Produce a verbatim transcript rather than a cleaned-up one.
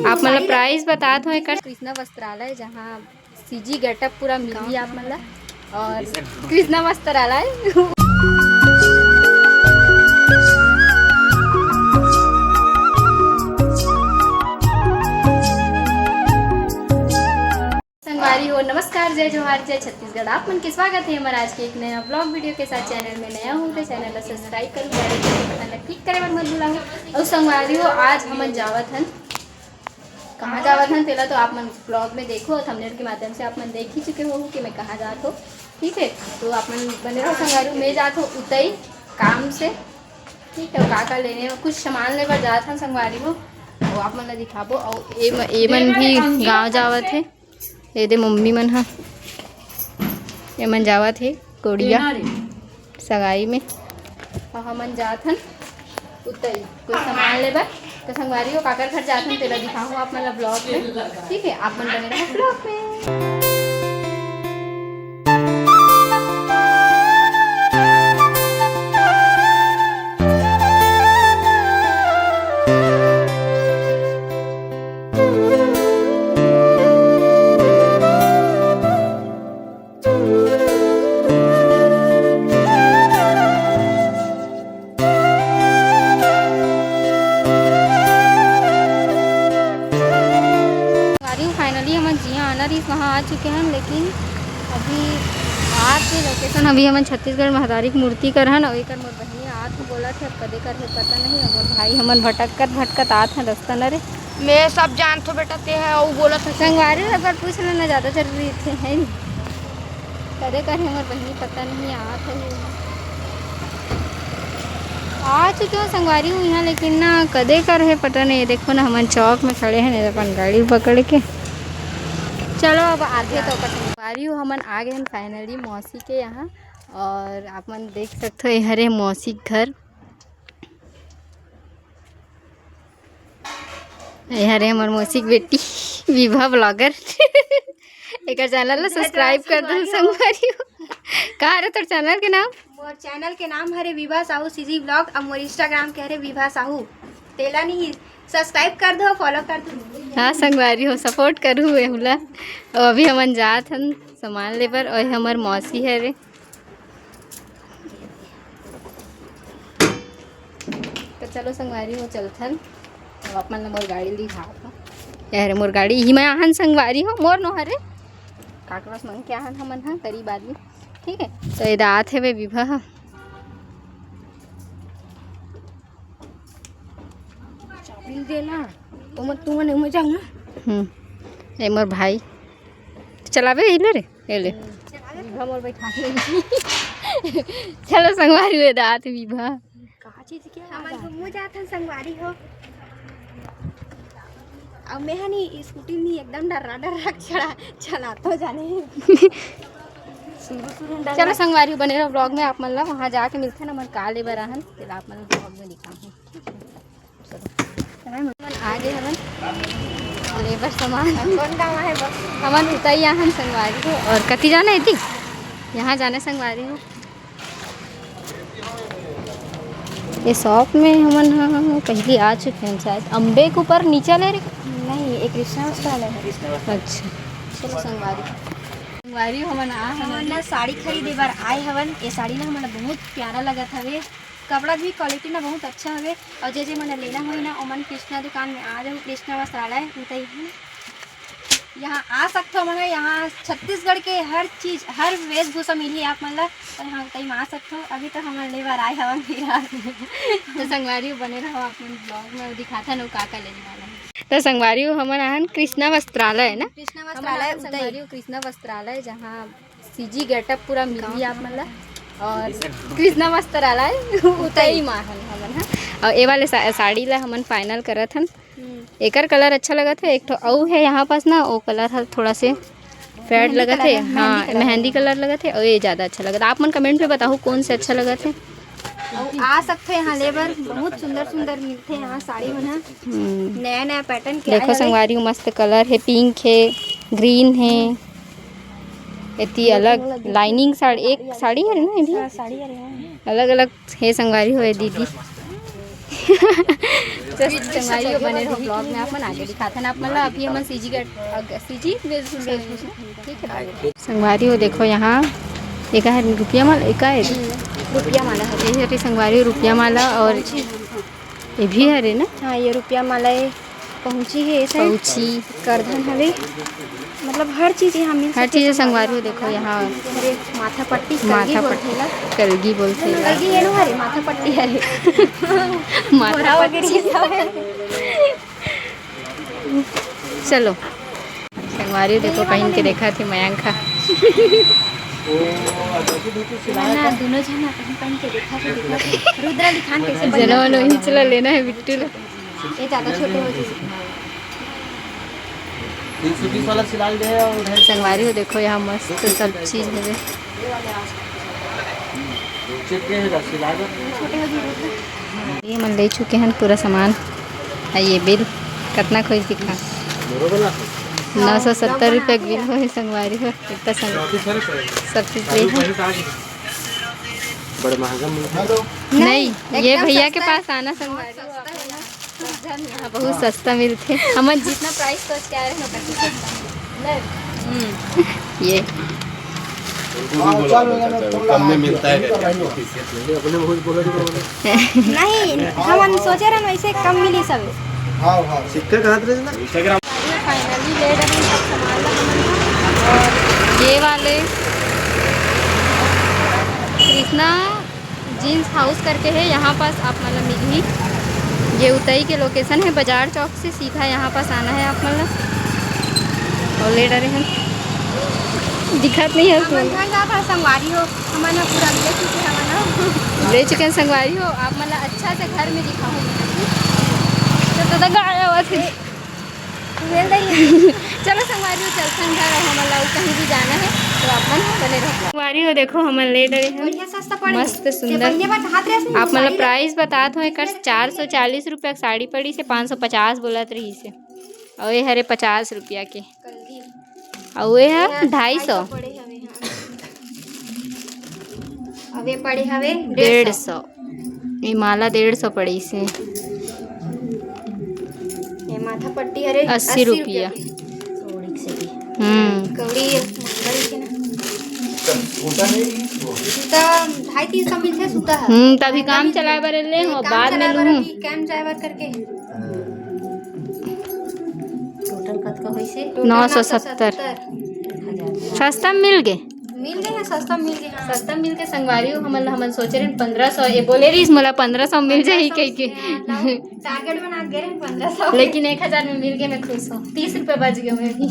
आप मन ला price बतात हों एकर। कृष्णा वस्त्रालय, जहाँ C G getup पूरा मिलही आप मन ला। और कृष्णा वस्त्रालय। संगवारी हो, नमस्कार, जय जोहार, जय छत्तीसगढ़। आप मन के स्वागत है हमारे आज के एक नया vlog video के साथ। Channel में नया हो तो channel ला subscribe करो, bell icon button ला click करे बर मत भूलहू। और संगवारी हो, आज हमन जावत हन, कहाँ जावत हन तेला तो आप मन vlog में देखो, thumbnail के माध्यम से आप मन देख ही चुके हो कि मैं कहाँ जात हो। ठीक है, तो आप मन बने रहो संगवारी हो। मैं जात हो उतई काम से। ठीक है, का का लेने हो, कुछ सामान ले बर जात हन संगवारी हो, वो आप मन ला दिखाबो। और ए म-, ए मन भी गाँव जावत है। ये दे मम्मी मन ह, ये मन जावत हे कोड़िया सगाई में। और हमन जात हन उतई कोई सामान लेबर। तो संगवारी हो, काकर घर जात हन तेला दिखाहूँ आप मन ला vlog में। ठीक है, आप मन बने रहो vlog में। Finally हमन जिहाँ आना रहिस वहाँ आ चुके हन, लेकिन अभी आज के location, अभी हमन छत्तीसगढ़ महतारी के मूर्ति कर हन, और एकर मोर बहिनी आत बोलत हे, अब कदे कर हे पता नहीं। अब मोर भाई हमन भटकत भटकत आत हन रस्ता न रे। मैं सब जानत हो बेटा, ते है अउ बोलत हो। संगवारी अगर पूछ लेना ज्यादा जरूरी थे, है नी? कदे कर हे मोर बहिनी पता नहीं, आत है। आ चुके हो संगवारी हो यहाँ, लेकिन ना कदे कर हे पता नहीं। देखो ना, हमन चौक में खड़े हैं, नहीं तो अपन गाड़ी पकड़ के। चलो अब आगे तो अपन संगवारी हो, हमन आ गए हैं finally मौसी के यहाँ। और आप मन देख सकते हो, ये हरे मौसी के घर। ये हरे हमर मौसी के बेटी विभा vlogger। एकर channel ला subscribe कर दो संगवारी हो। का हरे तोर channel के नाम? मोर channel के नाम हरे Vibha Sahu C G vlog, अउ मोर Instagram के हरे विभा साहू। तेला नहीं subscribe कर दो, follow कर दो। हाँ संगवारी हो, support करू एहू ला। अउ अभी हमन जात हन सामान लेबर, और हमर मौसी हरे। तो चलो संगवारी हो चलथन। अब आप मन ला मोर गाड़ी दिखात हूँ। ये हरे मोर गाड़ी, इही में आहन संगवारी हो, मोर नो हरे। काकरस मंग के आहन हमन हा करीब आदमी। ठीक है, तो एदा आत हवे विभा ह। चाबी दे ना, ओमन तुमन एमे जाओ ना। हम्म, ए मोर भाई। चलाबे इले रे, ए ले। विभा मोर बैठा के। चलो संगवारी हो, एदा आत विभा। का चीज के हमन घूमू जात हन संगवारी हो। अब मैं हनी स्कूटी नी एकदम डर्रा डर्रा चला, चला तो जाने। शुरू शुरू में डर चलो लग- संगवारी हो, बने रहो vlog में। आप मन ला वहाँ जाके मिलथे ना, मन का ले बर आहन, तेला आप मन vlog में दिखाहूँ। हमन आ गए हवन लेबर सामान। कौन गाँव है बस? हमन उतई आहन संगवारी हो। और कति जाना है थी? यहाँ जाना संगवारी हो। ये shop में हमन ह पहली आ चुके हैं शायद। अम्बे के ऊपर नीचा ले रे? नहीं, एक कृष्णा वस्त्रालय है। अच्छा, चलो संगवारी। संगवारी हमन आ हमन हवन। ना साड़ी खरीदे बर आए हवन। ये साड़ी ना हमन ला बहुत प्यारा लगत हवे। कपड़ा भी quality ना बहुत अच्छा हवे। और जे जे मन लेना होही ना, ओमन कृष्णा दुकान में आ जाओ, कृष्णा वस्त्रालय उतई है। यहाँ आ सकथो मन, यहाँ छत्तीसगढ़ के हर चीज, हर वेशभूषा मिलही आप मन ला। और यहाँ उतई में आ सकथो। अभी तो हमन ले बर आए हवन फिलहाल। तो संगवारी हो बने रहो आप मन vlog में, दिखाथन अउ का का लेने वाला है। तो संगवारी हो हमन आहन कृष्णा वस्त्रालय है ना? कृष्णा वस्त्रालय हमन आहन उतई। संगवारी हो कृष्णा वस्त्रालय, जहाँ C G getup पूरा मिलही आप मन ला। और कृष्णा वस्त्रालय उतई में आहन हमन हा। और ए वाले सा-, साड़ी ला हमन final करत हन। हम्म। एकर colour अच्छा लगत है, एक ठो अउ है यहाँ पास ना, वो colour ह थोड़ा से fade मेहंदी लगत colour है। है, मेहंदी हाँ, colour मेहंदी है। Colour लगत है, और ये ज्यादा अच्छा लगत है। आप मन comment में बताओ कौन से अच्छा लगत है। अउ आ सकथे यहाँ लेबर, बहुत सुंदर सुंदर मिलथे यहाँ साड़ी मन ह। हम्म। नया नया pattern के देखो आए हवे। संगवारी, मस्त colour है, pink है, green है, एती अलग अलग lining साड़ी, एक साड़ी है ना, ये भी हाँ, साड़ी है, हाँ। अलग अलग है संगवारी हो दीदी। संगवारी हो, बने रहो vlog में, आप मन आगे दिखाथन आप मन ला। अभी हमन सीजी के, अग-, सीजी वेशभूषा, ठीक है। संगवारी हो, देखो यहाँ एक है रुपया माला, एक है रुपया माला है। ये हरे संगवारी हो रुपया माला और ये भी हरे ना? हाँ, ये रुपया माला है, पहुँची है ऐसे पहुँची। करधन हवे, मतलब हर चीज यहाँ मिल हर सकथे चीज संगवारी हो, देखो यहाँ। अरे, माथा पट्टी, कलगी माथा बोलथे पट्टी, ला। कलगी बोलथे ला। कलगी ये नो हरे, माथा पट्टी हरे। माथा बोरा वगैरह पट्टी। ये सब है। चलो, संगवारी देखो, पहन के देखा थे मयंक हा। ना, दोनों झन पहन, पहन के देखा थे, देखा थे। रुद्रा लिखान कैसे बनी? जनो नो ही चला लेना है बिट्टू ला। ये ज्यादा छोटे हो जाएंगे। तीन सौ बीस वाला सिला दे और ढाई सौ। संगवारी हो, देखो यहाँ मस्त सब चीज है। चिपके है दस सिला दो। ये मन ले चुके हैं पूरा सामान। आ ये बिल कितना खोज दिखा? बरोबर ना? नौ सौ सत्तर रुपया के बिल होय संगवारी हो। इतना संग-, सब चीज ले है। बड़ा महंगा मिलता है। नहीं, ये एकदम भैया के सस्ता है। पास आना संगवारी हो। हाँ, बहुत सस्ता मिलथे। हमन जितना price सोच के आए रहेन, ओकर से सस्ता मिलथे। हम्म, ये। उनको भी बोला था, कम में मिलता है करके। नहीं, हमन सोचे रहेन वैसे कम मिली सब। हाँ, हाँ। सिक्का कहाँ रहे ना? Instagram। Finally ले डरे सब सामान ला हमन ह। और ये वाले कृष्णा जींस हाउस करके है, यहाँ पास आप मन ला मिलही। ये उतई के location है, बाजार चौक से सीधा यहाँ पास आना है आप मन ला। और ले डरे हैं, दिखत नहीं है हमन घर जात हन संगवारी हो, हमन ह पूरा ले चुके हवन ना। ले चुके हैं संगवारी हो, आप मन ला अच्छा से घर में दिखाहूँ। तो, तो गाय आवत है। चलो संगवारी हो, चलथन घर, अउ हमन ला अउ कहीं भी जाना है तो आप मन ह बने रहो। संगवारी हो, देखो हमन ले डरे हन बढ़िया सस्ता पड़े। मस्त सुंदर। आप मन ला price बतात हो, एकर चार सौ चालीस रुपया के साड़ी पड़ीस हे, पाँच सौ पचास बोलत रहिस हे, अउ ये हरे पचास रुपया के, अउ ये ह ढाई सौ। पड़े हवे, हाँ। अउ ये पड़े हवे डेढ़ सौ। ये माला डेढ़ सौ पड़ीस हे। ये माथा पट्टी हरे अस्सी अस्सी रुपया। रुपया के। हम्म। कौड़ी महंगा दिखे ना। सूता ढाई तीन सौ मिलथे सूता ह। हम्म, तभी काम चलाए बर ले हो, काम बाद में चलाए बर लूँ। अभी काम जाए बर करके। Total कतका होइसे? नौ सौ सत्तर। सस्ता मिल गे। मिल गे हे, सस्ता मिल गे, हाँ। सस्ता मिल के संगवारी हो, हमन, हमन सोचे रहेन पन्द्रह सौ, ये बोले रहिस मोला पन्द्रह सौ मिल जाही कह के। हाँ, तो target बना के गए रहेन पन्द्रह सौ। लेकिन एक हजार में मिल गे, मैं खुश हूँ। तीस रुपया बच गया मैं भी।